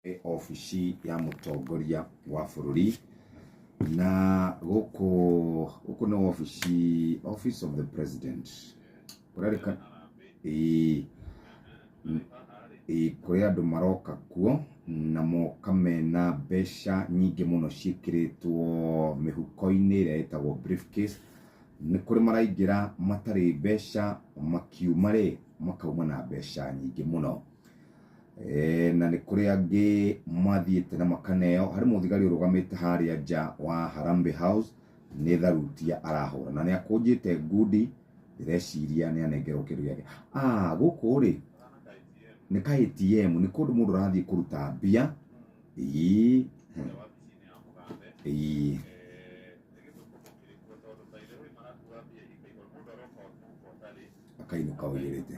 Obici ya mũtongoria wa bũrũri na gũkũ gũkũ nĩ obici, office of the president. Kũrerĩka ĩĩ ĩĩ kũrĩ andũ maroka kuo na moka mena mbeca nyingĩ mũno ciĩkĩrĩtwo mĩhuko-inĩ ĩrĩa ĩtagwo briefcase. Nĩ kũrĩ maraingĩra matarĩ mbeca, makiuma rĩ makauma na mbeca nyingĩ mũno. Na nĩ kũrĩ angĩ mathiĩte na makaneo. Harĩ mũthigari ũrũgamĩte harĩa nja wa Harambee House, nĩ tharutia arahũra na nĩ akũnjĩte ngundi, ndĩreciria nĩ anengerwo kĩndũ gĩake. Ah, gũkũ rĩ nĩ ka ATM, nĩ kũndũ mũndũ arathiĩ kũruta mbia. Ĩĩ ĩĩ akainũka ũiyũrĩte.